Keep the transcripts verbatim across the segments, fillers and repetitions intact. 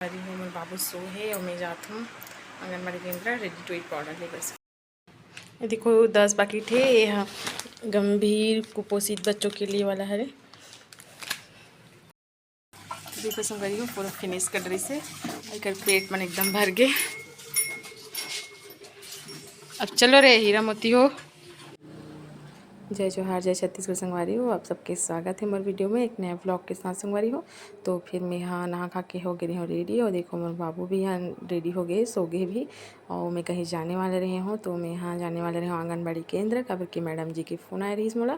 अरे, हमर बाबू सो हे और मैं जात हूँ आंगनबाड़ी केंद्र ready to eat powder लेकर से। ये देखो, दस पैकेट है, ये हा गंभीर कुपोषित बच्चों के लिए वाला हरे। देखो संगवारी हो, पूरा फिनिश कर रही से, एकर पेट मन एकदम भर गए। अब चलो रे हीरा मोती हो। जय जोहार, जय छत्तीसगढ़ संगवारी हो, आप सबके स्वागत है मोर वीडियो में एक नया ब्लॉग के साथ संगवारी हो। तो फिर मैं हा नहा खा के हो गई हूँ रेडी, और देखो मोर बाबू भी यहाँ रेडी हो गए, सो गए भी, और मैं कहीं जाने वाले रहे हूँ, तो मैं यहाँ जाने वाले रहे हूँ आंगनबाड़ी केंद्र, काबर कि मैडम जी के फोन आए रहीस मोला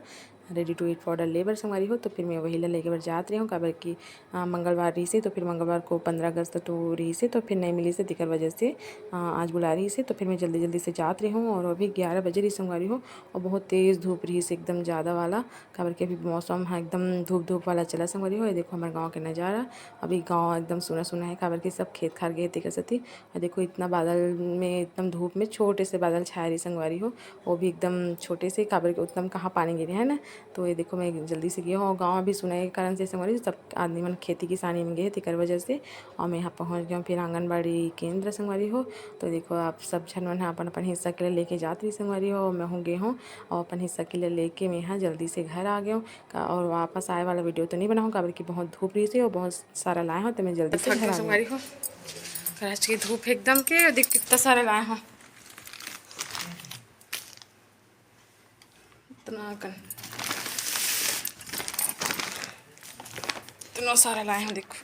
ready to eat powder ले बर संगवारी हो। तो फिर मैं वही ला लेके बर जात रही हूँ, काबर कि आ, मंगलवार रहिसे, तो फिर मंगलवार को पंद्रह अगस्त तो रहिसे, तो फिर नहीं मिलिसे, तेकर वजह से आ, आज बुला रहिसे, तो फिर मैं जल्दी जल्दी से जात रही हूँ। और अभी ग्यारह बजे रही संगवारी हो, और बहुत तेज धूप रहिसे, एकदम ज़्यादा वाला, काबर कि अभी मौसम है एकदम धूप धूप वाला चला संगवारी हो। ये देखो हमारे गाँव के नज़ारा, अभी गाँव एकदम सूना सूना है, काबर कि सब खेत खार गए तेकर सेती। और देखो इतना बादल में, एकदम धूप में छोटे से बादल छाए रही संगवारी हो, वो भी एकदम छोटे से, काबर कि उतना में कहाँ पानी गिरे है ना। तो ये देखो मैं जल्दी से गई हूँ, गाँव अभी सुनाई के कारण से संगवारी हो, सब आदमी मन खेती किसानी में गए तेकर वजह से। और मैं यहाँ पहुँच गई हूँ फिर आंगनबाड़ी केंद्र संगवारी हो। तो देखो आप सब झन मन ह अपन अपन हिस्सा के लिए लेके जात रही संगवारी हो, मैं हूँ गई हूँ और अपन हिस्सा के लिए लेके मैं यहाँ जल्दी से घर आ गई हूँ। का-, और वापस आए वाला वीडियो तो नहीं बनाऊँ, काबर कि बहुत धूप रही से और बहुत सारा लाए हो, तो मैं जल्दी से घर आ गई। संगवारी हो, आज की धूप एकदम के, देख कितना सारा लाए हो, इतना कन, इतना सारा लाए हो। देखो,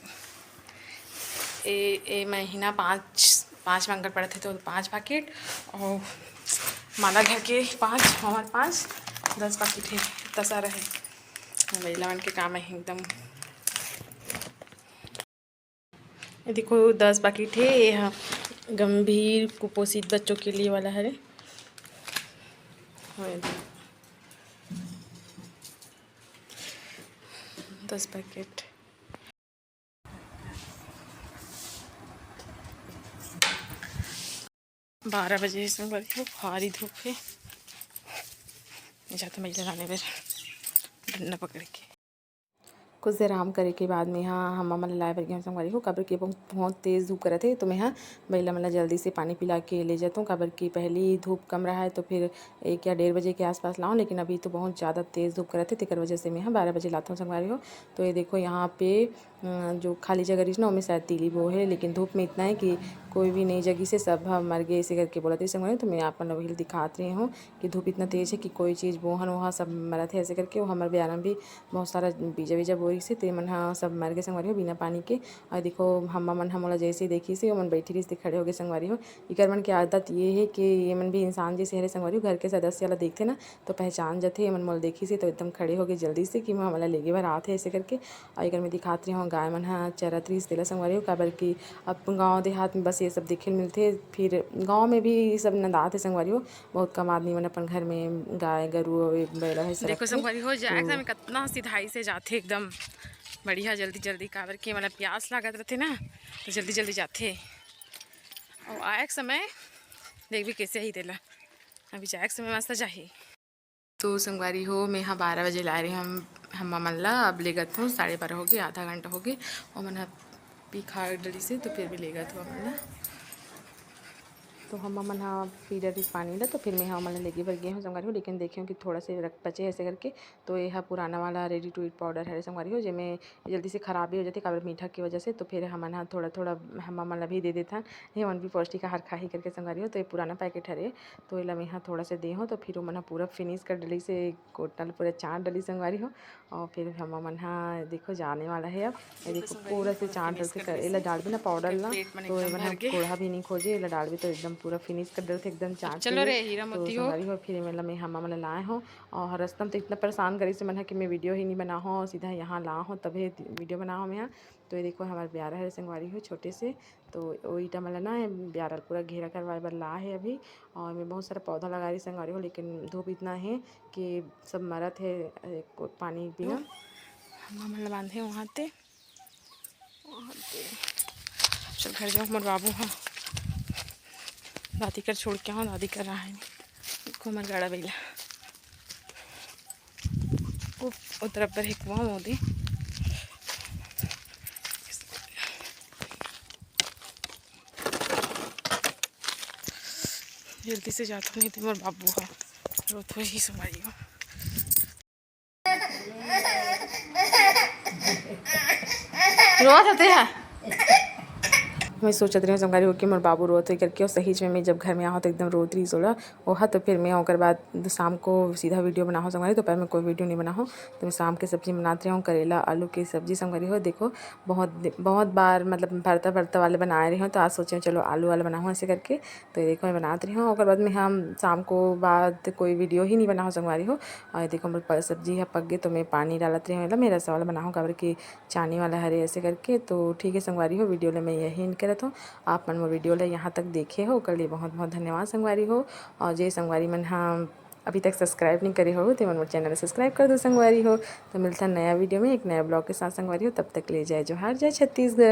ए, ए महीना पाँच, पाँच मंगल पड़त है, तो पाँच पैकेट, और माला घर के पाँच, हमार पाँच, दस पैकेट है, इतना सारा है। महिला मन के काम है एकदम। ये देखो, दस पैकेट है, ये हा गंभीर कुपोषित बच्चों के लिए वाला हरे। दस पैकेट। बारह बजे संगवारी हो, भारी धूप है। जाते महिला लाने बर डंडा पकड़ के। कुछ देर आराम करे के बाद में यहाँ हम्मा मन ला लाए बर गए हूँ संगवारी हो, काबर कि बहुत, बहुत तेज धूप करत है, तो मैं यहाँ महिला मन ला जल्दी से पानी पिला के ले जाता हूँ, काबर कि पहली धूप कम रहा है, तो फिर एक या डेढ़ बजे के आसपास लाऊँ, लेकिन अभी तो बहुत ज़्यादा तेज धूप करत है, तेकर वजह से मैं यहाँ बारह बजे लाता हूँ संगवारी हो। तो ये देखो यहाँ पे अ, जो खाली जगह रहिस ना, ओमे शायद तीली बो हे, लेकिन धूप में इतना है कि कोई भी नहीं जगी से, सब ह मर गए, ऐसे करके बोलत रहिस संगवारी हो। तो मैं आप मन ल वही दिखात रही हूँ कि धूप इतना तेज है कि कोई चीज़ बोहन वोहा सब मरत है, ऐसे करके। वो हमर बियारा में भी बहुत सारा बीजा बीजा बो रहिस हे, ते मन ह सब मर गए संगवारी हो बिना पानी के। और देखो, हम्मा मन ह मोला जैसे ही देखिस हे, ओमन बैठी रहिस ते खड़े हो गए संगवारी हो। इकर मन के आदत ये है कि ये मन भी इंसान जैसे हरे संगवारी हो, घर के सदस्य ला देखथे ना, तो पहचान जथे। ये मन मोला देखिस हे, तो एकदम खड़े हो गए जल्दी से कि मैं हमला लेगे बर आत हे, ऐसे करके। और एकर में दिखात रही हूँ, गाय मन ह चरत रहिस तेला संगवारी हो, काबर कि अब गाँव देहात में बस ये सब देखे ल मिलथे। फिर गाँव में भी ये सब नंदात हे संगवारी हो, बहुत कम आदमी मन अपन घर में गाय गरु और बैला है सब देखो रखथे। संगवारी हो, जाए तो समय कितना सिधाई से जाथे एकदम बढ़िया, जल्दी जल्दी, काबर कि मतलब प्यास लागत रहथे ना, तो जल्दी जल्दी जाथे। और आए के समय देखबे कैसे ही तेला, अभी जाए के समय मस्त जाही। तो संगवारी हो, मैं हा बारह बजे लाए रहे हम, हम्मा मन ला, अब लेगत हूँ, साढ़े बारह हो गए, आधा घंटा हो गए, ओमन हा पी खा डरिस हे, तो फिर भी लेगत हूँ ओमन ला। तो हम्मा मन हा पी डरिस पानी ला, तो फिर मैं हा ओमन ला लेगे बर गे हूँ संगवारी हो, लेकिन देखे हूँ कि थोड़ा से रख बचे ऐसे करके, तो ये हा पुराना वाला ready to eat powder हरे संगवारी हो, जेमे जल्दी से खराब भी हो जाथे, काबर मीठा की वजह से। तो फिर हमन हा थोड़ा थोड़ा हम्मा मन ला भी दे देथन, ये मन भी पौष्टिक आहार खाही करके संगवारी हो। तो ये पुराना पैकेट हरे, तो एला मैं हा थोड़ा से दे हूँ, तो फिर ओमन हा पूरा फिनिश कर डलिस हे, कोटा ल पूरा चाट डलिस संगवारी हो। और फिर हम्मा मन हा देखो जाने वाला है अब, ये देखो पूरा से चाट डलथे, एला डालबे ना पाउडर ला, तो ये मन हा कोढ़ा भी नहीं खोजे, एला डालबे तो एकदम पूरा फिनिश कर डलथे एकदम चाट। चलो रे हीरा मोती हो। संगवारी हो, फिर एमन ला मैं हम्मा मन ला लाए हूँ, और रस्ता में तो इतना परेशान करिस हे मन हा कि मैं वीडियो ही नहीं बना हूँ, सीधा यहाँ ला हूँ तभे वीडियो बना हूँ मैं हा। तो ये देखो हमारे प्यारा है संगवारी हो छोटे से, तो वो ईटा मन ला ना प्यारा पूरा घेरा करवाए बर ला है अभी। और मैं बहुत सारा पौधा लगा रही संगवारी हो, लेकिन धूप इतना है कि सब मरत है, ए, को-, पानी बिना। हम्मा मन ला बांधे वहाँ ते, वहाँ ते। चल घर जाओ, मोर बाबू हा दादी कर छोड़ के आओ, दादी कर रहा है। देखो हमार गाड़ा बैला। वो, वो तरफ पर एक कुआं वो दे। जल्दी से जात हो, नहीं तो मोर बाबू ह रोत होही संगवारी हो। रोत होते है। मैं सोचत रही हूँ संगवारी हो कि मोर बाबू रोत होही करके, और सही में मैं जब घर में आहो तो एकदम रोत रही सोला। ओहा तो फिर मैं ओकर बाद शाम को सीधा वीडियो बनाहो संगवारी, दोपहर में कोई वीडियो नहीं बनाहो। तो मैं शाम के सब्जी बनात रही हूँ, करेला आलू की सब्जी संगवारी हो। देखो, बहुत दि-, बहुत बार मतलब भरता भरता वाले बनाए रही हूँ, तो आज सोचे चलो आलू वाला बनाऊँ ऐसे करके। तो ये देखो मैं बनात रही हूँ, ओकर बाद में हम शाम को बाद कोई वीडियो ही नहीं बनाहो संगवारी हो। और ये देखो मोर प-, सब्जी ह पक गए, तो मैं पानी डालत रही हूँ, मतलब मैं रसा वाला बनाहूँ, काबर कि चानी वाला हरे ऐसे करके। तो ठीक है संगवारी हो, वीडियो ले मैं यही एंड करत हूँ। आप मन मोर वीडियो ले यहाँ तक देखे हो, ओकर लिए बहुत बहुत धन्यवाद संगवारी हो। और जे संगवारी मन ह अभी तक सब्सक्राइब नहीं करे हो, ते मन मोर चैनल सब्सक्राइब कर दो संगवारी हो। तो मिलता नया वीडियो में एक नया ब्लॉग के साथ संगवारी हो, तब तक ले जय जोहार, जय छत्तीसगढ़।